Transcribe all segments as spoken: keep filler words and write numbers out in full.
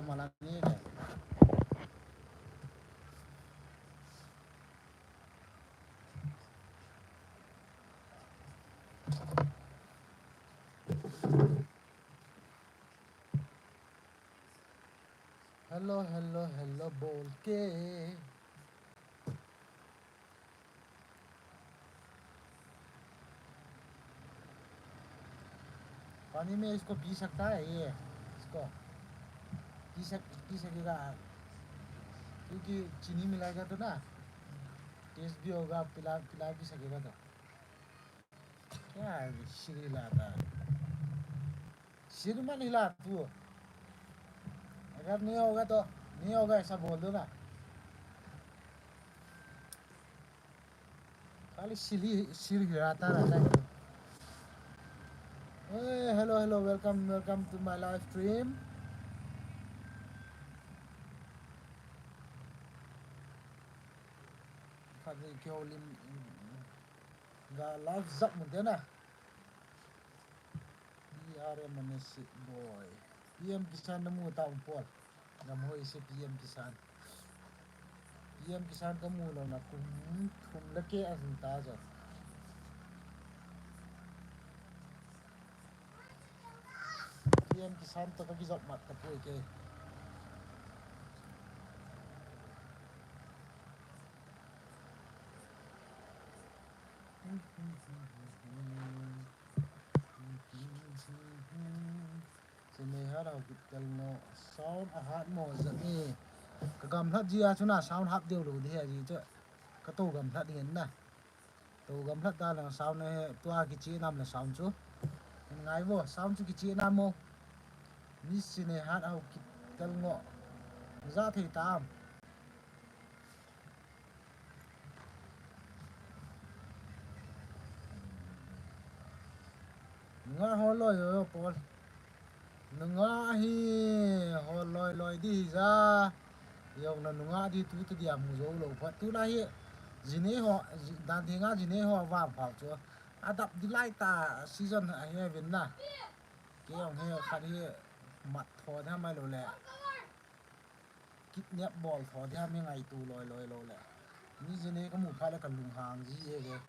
malang ni ke. Hello, hello, hello, bol ke. पानी में इसको पी सकता है ये, इसको पी सक पी सकेगा, क्योंकि चीनी मिलाएगा तो ना, टेस्ट भी होगा, पिला पिला भी सकेगा। तो क्या है, सिर हिलाता है? सिर मत हिला तू। अगर नहीं होगा तो नहीं होगा, ऐसा बोल दो ना। खाली सिर ही, सिर हिलाता रहता है। Hey, hello, hello, welcome, welcome to my live stream. Khat ni kyo lim ga live zap mun de na. P R M Manesi boy. P M Kisan namu ta um pol. Gam hoi se P M Kisan. P M Kisan kamu lou na kum thum le keh ahin ta jo. P M Kisan to kakijop mat tapoi ke. Sine hat hau kit tel ngo. Sound ahat mo jat ni. Ka gamlhat ji a chu na sound hap deu lou di hi a ji chu. Ka to gamlhat ding na. To gamlhat ta lang sound ne tua kichi nam le sound chu. Ngai vo, sound chu kichi nam mo. Ni sine hat hau kit tel ngo. Ja thei tam. Nunga holoi yo, yo, Paul. Nunga hi holoi loi di hi ja. Yo na nunga di tu tu dia mu jo lo phat tu na hi. Jine ho, ji-, dan di nga jine ho vang phau chu. Adap di lai ta season a hi vin na. Ke ong hi khat hi mat tho da mai lo le. Kidnap bol tho dia mi ngai tu loi loi lo le. Mi jine ka mu phat le ka lunghang ji e ve.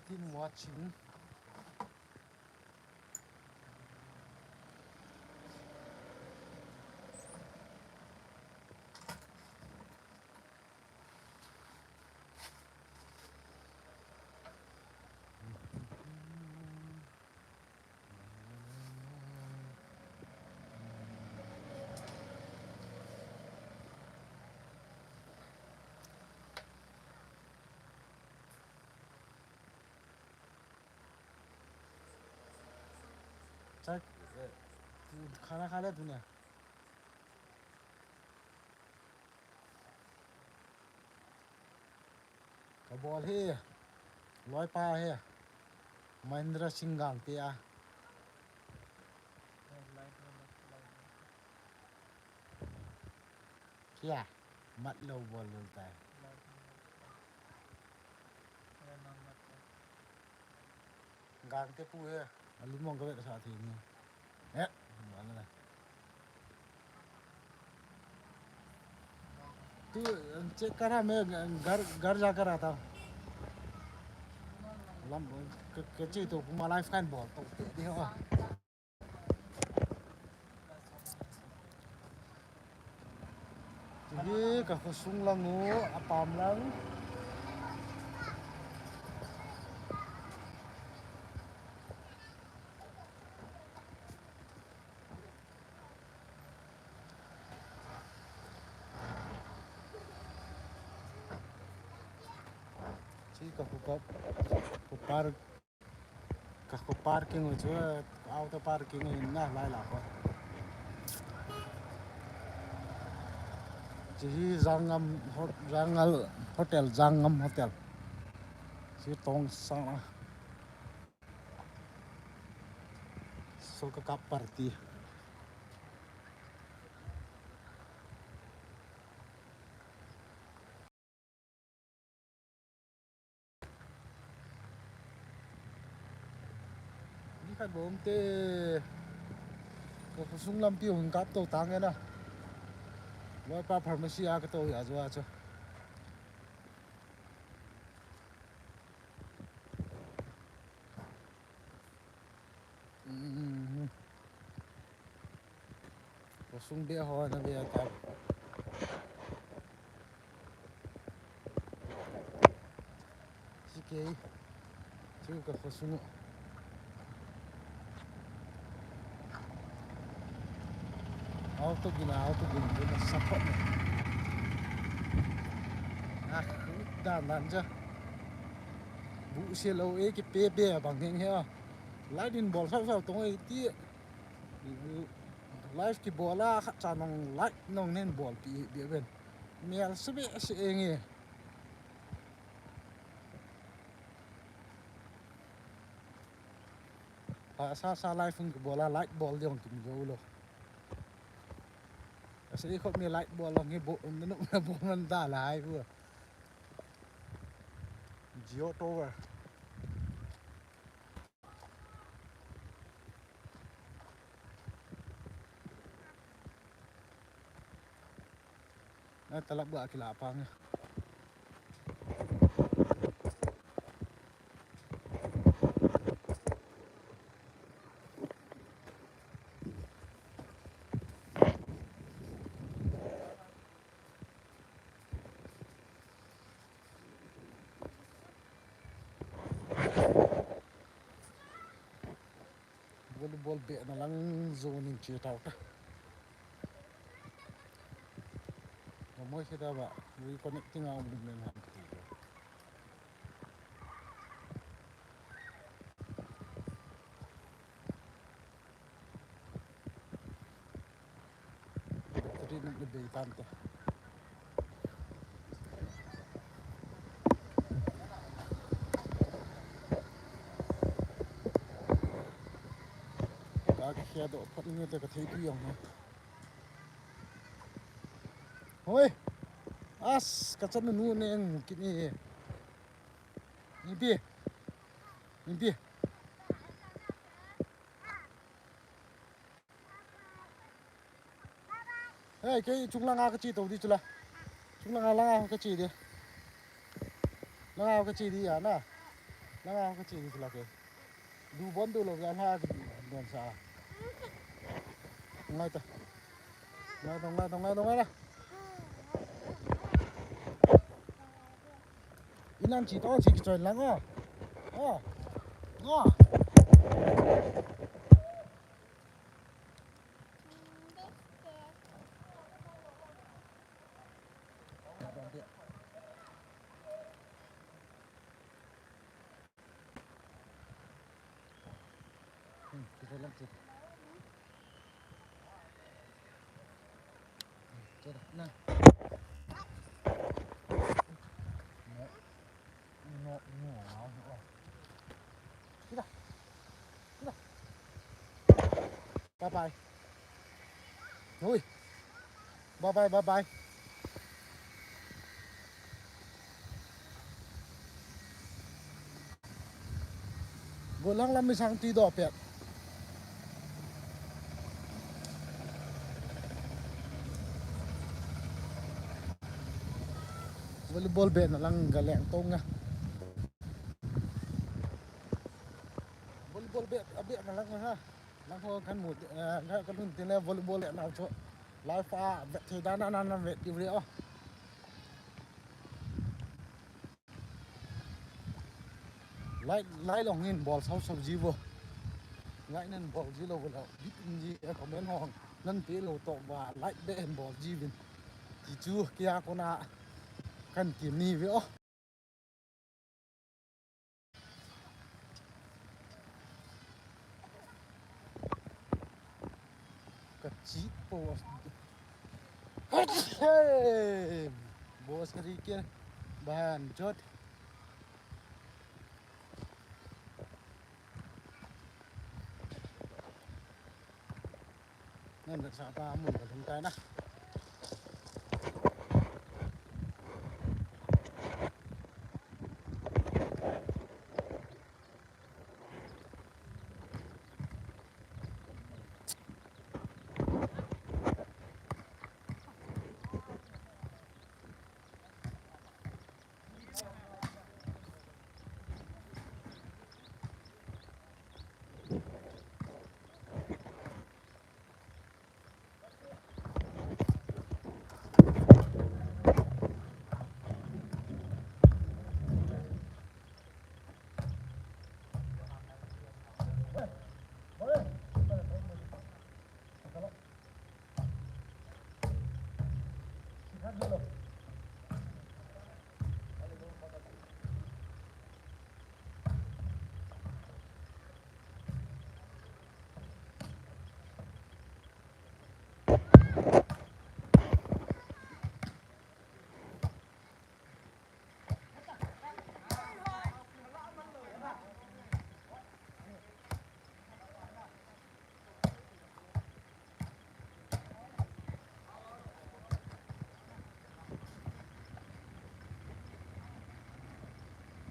Been watching. Chak, eh, tu khana kha le tuni. Ka bol hi, loipa hi, Mahendra Singh Gangte a. Kya? Mat lou bol lou tai. Gangte pu hi, alu mong ka vet sa thi ni. Eh, mana na. Tu check kar raha, main ghar, ghar ja kar aata hu. Lam, ke, ke che to kuma live kan bol to te di ho. Hi ka khosung lang u, apam lang. Chi ka khu ka, khu park, ka khu parking u chu, auto parking u hin na lai la ko. Chi hi Jangam Ho-, Jangal Hotel, Jangam Hotel. Chi tong sang a. Ka kap party. Ni khat bom te. Ka khosung lampi hung kap to tang e na. Loipa pharmacy a ka to ya jo a chu. Khosung beh ho na beh ta. Sikei. Chu ka khosung. Auto gin, auto gin, gin support na. Ah, dan dan ja. Bu se lo e ki pe pe bang heng he. Light in bol sau sau tong e ti. Live kibol a khat cha nong light nong nen bolpi bia ven. Mial sebe se enge. Pasa sa live hung kibol a light bol diong kim jo lo. Ase khop mi light bol lo ngi bo nanu na bo man da lai bu. Jio Tower. Na talap ba kila pang. Volleyball beh na lang zone in che tau ta. Ka moi se ta ba reconnecting a um men han ti. Battery nung le bei tan te. Ka khia do phat ni te ka thei pi yong na. Hoi. As, ka chan nu ne ang kini. Ni pi. Ni pi. Hei, kei chunglang a ka che to di chula. Chunglang a lang a ka che di. Lang a ka che di ya na. Lang a ka che di chula kei. Du bon du lo ya na ka di don sa. Ngai ta. Ngai ta, ngai ta, ngai ta, ngai ta. Inan chi to chi choi lang o. O. O. Bye bye. Hui. Bye bye, bye bye. Golang lam mi sang ti do pet. Volleyball beh na lang ga leng tong a. Volleyball beh, a beh na lang ha. Lang ho kan mu, eh, ka, ka lun tin le volleyball le na cho. Live a vet thei dan a na, na vet diu le o. Light, light long in bol sau sau ji vo. Light nen bol ji lo vo lo. Bit in ji, eh, comment hong. Nan pe lo to va light beh in bol ji vin. Ti chu kia kona kan ti ni ve o. Ka chi po. Hey! Boss ka ri ke. Ban jot. Kan sa pa mun ka lhung tai na.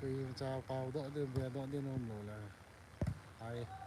Kei cha pau doh din, bia doh din um lou le. Ai.